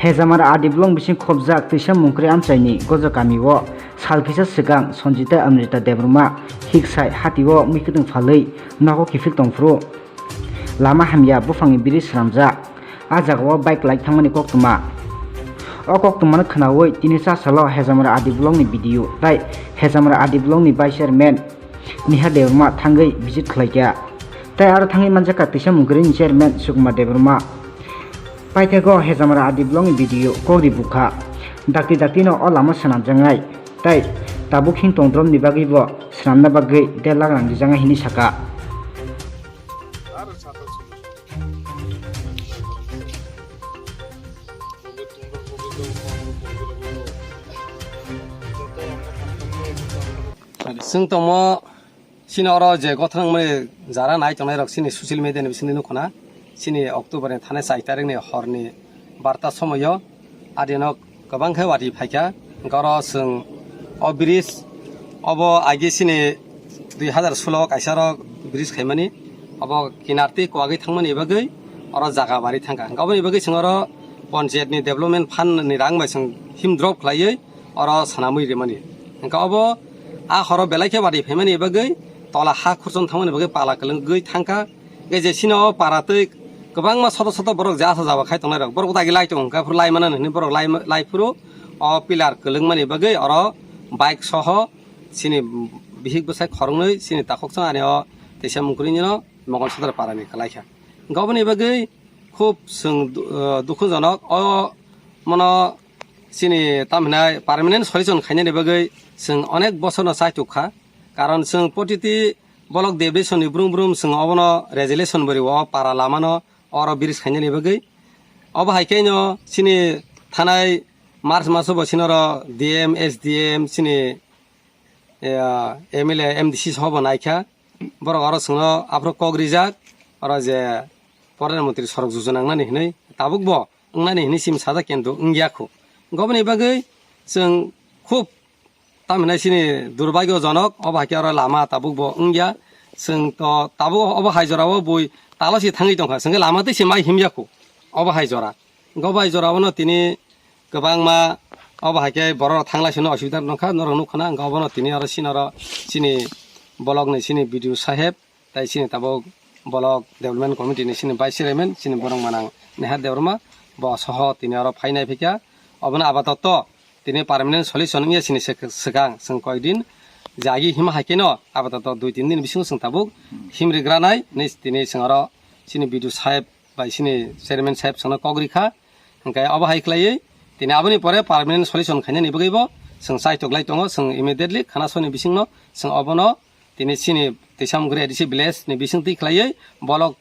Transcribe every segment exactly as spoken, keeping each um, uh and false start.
Hejamara R D block bising khobjak Twisa Mungkri amchaini Gojo kamio sal kisa swkang Sanjita Amrita Debbarma hiksai hatio muikwthwng phalwi nogo kiphil tongphuru lama hamya buphangni bridge swnamjak. A jagao bike lai thangmani koktwma. O koktwmano khwnawi tini chasalo Hejamara R D blockni B D O tai Hejamara R D blockni vice chairman Niha Debbarma thangwi visit khlaikha. Tai aro thangwi manjakha Twisa Mungkrini chairman Sukumar Debbarma. Paithakgo Hejamara R D blockni B D O kok ri bukha. Dakti daktino o lama swnamjaknai. Tai tabuk hing tongdromni bagwibo swnamna bagwi der lakh rang rijaknai hinwi sakha. Chwng tongmo chini oro je gothrang mani jara nai tongnai rok chini social media ni bisingtwi nukho na, chini October ni thani char tarik ni hor ni barta somoio adino kwbang khe wati phaikha. Hwnkhe oro chwng o bridge obo agi chini dui hazar solo kaisa oro bridge khaimani, obo kinar twi kwagwi thangmani bagwi oro jaga bari thangkha. Hwnkhe oboni bagwi chwng oro panchayat ni development fund ni rang bai chwng him drop khlaiwi oro swnamwi rimani. Hwnkhe obo a horo belai khe wati phaimani bagwi tola ha khurchon thangmani bagwi pala kwlwngwi thangkha. Hwnkhe je chini o para twi kwbangma soto soto borok je asajaba khai tongnai rok, borok dagi lai tongo, hwnkhe aphuru lai mano hinwi borok lai, lai phuru o pillar kwlwngmani bagwi oro bike soho chini bihik bwsai khoroknwi chini takhuksa ani o Twisa Mungkrini no Mongol Sodor para ni kwlai kha. Hwnkhe oboni bagwi khub chwng du-, ah, dukhujonok o mono chini tam hinai permanent solution khainani bagwi chwng onek bosorno chaitok kha. Karon chwng protiti bolok deputation ni brum brum chwng obono resolution bo rio, o para lamano oro bridge khainani bagwi. Obo hai khe no chini thanai March maso bo chini oro D M, S D M, chini, eh, M L A, M D C soho bo naikha. Borok oro chwngno aphuru kok rijak, oro je Pradhan Mantri sorok jojona wngnani hinwi, tabuk bo wngnani hinwi simi sajak, kintu wngya khu. Oboni bagwi chwng khub tam hinai chini durbagyojonok, obo hai khe oro lama tabuk bo wngya. Chwng to tabuk obo hai jorao bui talosi thangwi tongkha, chwng khe lama twi se mai himya khu obo hai jora. Obo hai jorao no tini kwbangma obo hai khe borok thanglaisino osubida wngkha, norok nukha na, hwnkhe obono tini oro chini oro chini bolokni chini B D O saheb, tai chini tabuk bolok development committee ni chini vice chairman chini borok manang Nihar Debbarma bo soho tini oro phainai phikha. Obono apatoto tini permanent solution wngya chini swk-, swkang chwng koyekdin je agi hima hai kheno apatoto dui tin din bisingo chwng tabuk himri granai hinwi tini chwng oro chini B D O saheb bai chini chairman saheb chwngno kok rikha. Hwnkhe obo hai khlaiwi tini aboni pore permanent solution khainani bagwibo chwng chaitok lai tongo, chwng immediately Khanasoni bisingno chwng obono tini chini Twisa Mungkri A D C village ni bising twi khlaiwi bolok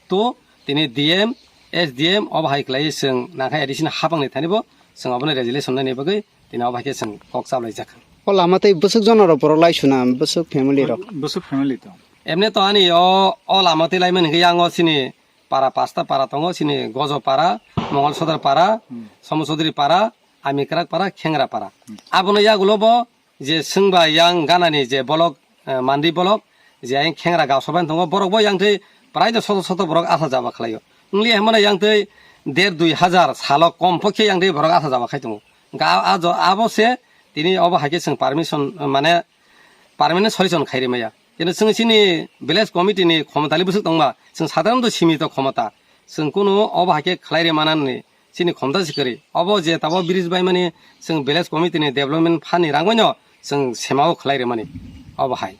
to tini D M, S D M obo hai khlaiwi chwng nangkha A D C ni hapang ni thani bo chwng obono resolution nani bagwi tini obo hai khe chwng kok chablai jakha. O lama tei bwswk jona rok borok lai suna, bwswk family rok? Bwswk family to. Emne to ani o, o lama tei laimani hwnkhe yang o chini para pasta para tongo, chini Gojo para, Mongol Sodor para, Hmm. Somo Chaudhary para, Amikrak para, Khengra para. Hmm. Abono yagulo bo je swngba yang ganani je bolok, eh, mandi bolok, je ayang khengra gausa bai tongo, borok bo yang tei prai do soto soto borok asa jaba khlaio. Wngli hai mano yang tei der dui hazar salo kom pokhe yang tei borok asa jaba khai tongo. Ga-, a jo-, abo se tini obo hai khe chwng permission, mane permanent solution khai rimaya. Kintu chwng chini village committee ni khomotali bwswk tongma, chwng sadharanto simito khomota. Chwng kunu obo hai khe khlai ri manani chini khomota se kwrwi. Obo je tabuk bridge bai mani chwng village committee ni development fund ni rang bai no chwng semao khlai rimani obo hai.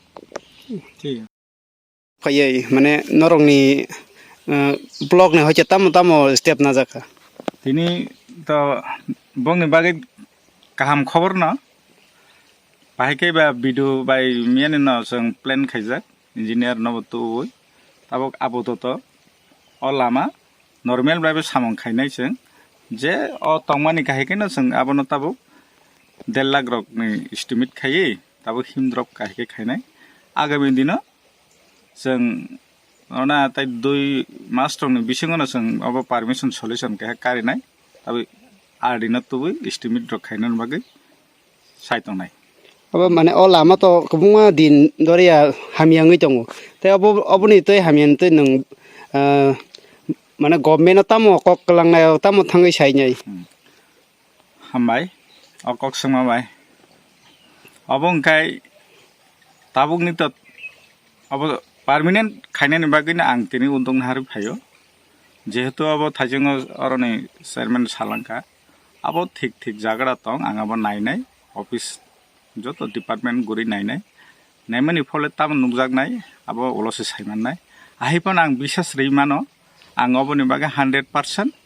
Phaiwi mane norokni, eh, block ni hoite tamo tamo step najak kha? Tini to bongni bagwi kaham khobor no. Bahai khe ba B D O bai miyani no chwng plan khaijak, engineer no bo tubui. Tabuk apato to o lama normal bai bo samung khainai chwng. Je o tongmani kahai khe no chwng abono tabuk der lakh rok ni estimate khaiwi tabuk him drop kahai khe khainai. Agami dino chwng ona tai dui mas rok ni bisingo no chwng obo permission solution keha karinai. Tabuk R D no tubui estimate rok khaina bagwi sai tongnai. Abo mane o lama to kwbangma din doriya hamya wngwi tongo. Tei obo, oboni tei hamya tei nwng, ah, mane government o tamo kok kwlangnai, tamo thangwi sainai. Hmm. Hambai, o kok swngma bai. Obo wngkhai tabukni to, obo permanent khainani bagwino ang tini uddog naharwi phaio. Jehetu obo thaichungo oroni chairman salangkha, abo thik thik jaga tong, ang abo nainai, office joto department guri nainai. Naimani phole tamo nukjaknai, abo ulo se saimannai. Ahai phano ang bisas rwi mano, ang oboni bagwi hundred percent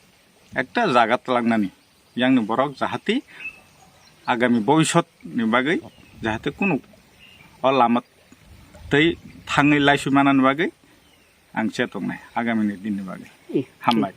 ekta jaga twlangnani. Yangni borok jahati agami bobisot ni bagwi jahati kunu o lama tei thangwi laiswi manani bagwi ang chetongnai agami ni din ni bagwi. Hambai.